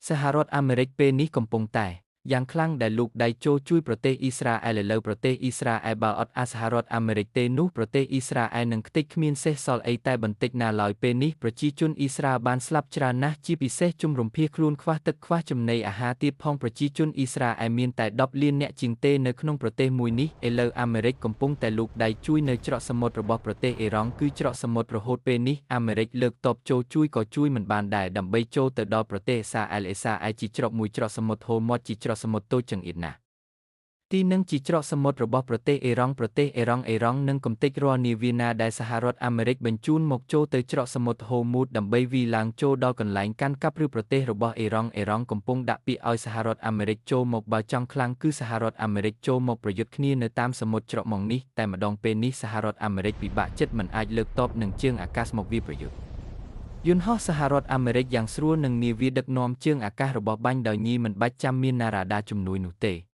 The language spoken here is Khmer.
សហរដ្ឋអាមេរិកពេលនេះកំពុងតែយ៉ាងខ្លាំងដែលលូកដៃចូលជួយប្រទេសអ៊ីស្រាអែលឥឡូវប្រទេសអ៊ីស្រាអែលបើអត់អាសហរដ្ឋអាមេរិកទេនោះប្រទេសអ៊ីស្រាអែលនឹងខ្ទេចគ្មានសេសសល់អីតែបន្តិចណាឡើយពេលនេះប្រជាជនអ៊ីស្រាអែលបានស្លាប់ច្រើនណាស់ជាពិសេសជំរំភៀសខ្លួនខ្វះទឹកខ្វះចំណីអាហារទៀតផងប្រជាជនអ៊ីស្រាអែលមានតែ10លានអ្នកជាងទេនៅក្នុងប្រទេសមួយនេះឥឡូវអាមេរិកកំពុងតែលូកដៃជួយនៅច្រកសមុទ្ររបស់ប្រទេសអ៊ីរ៉ង់គឺច្រកសមុទ្ររហូតពេលនេះអាមេរិកលើកតបចូលជួយក៏ជួយមិនបានដែរដើម្បីចូលទៅដល់ប្រទេសអ៊ីស្រាអែលអ៊ីស្រាអែលជាច្រកមួយច្រកសមុទ្រហូមាត់ជាច្រកសមុទ្រតូចចង្អៀតណាស់ទីនឹងជាច្រកសមុទ្ររបស់ប្រទេសអ៊ីរ៉ង់ប្រទេសអ៊ីរ៉ង់អ៊ីរ៉ង់នឹងកំទេចរាល់នាវាណាដែលសហរដ្ឋអាមេរិកបញ្ជូនមកចូលទៅច្រកសមុទ្រហូមូតដើម្បីវីឡើងចូលដល់កន្លែងកាន់កាប់ឬប្រទេសរបស់អ៊ីរ៉ង់អ៊ីរ៉ង់កំពុងដាក់ពាក្យឲ្យសហរដ្ឋអាមេរិកចូលមកបើចង់ខ្លាំងគឺសហរដ្ឋអាមេរិកចូលមកប្រយុទ្ធគ្នានៅតាមសមុទ្រច្រកម៉ងនេះតែម្ដងពេលនេះសហរដ្ឋអាមេរិកពិបាកចិត្តមិនអាចលើកតបនឹងជើងអាកាសមកវាប្រយុទ្ធយន្តហោះសហរដ្ឋអាមេរិកយ៉ាងស្រួលនឹងនាវាដឹកនាំជើងអាកាសរបស់បាញ់ដោយញីមិនបាច់ចាំមានណារ៉ាដាជំនួយនោះទេ។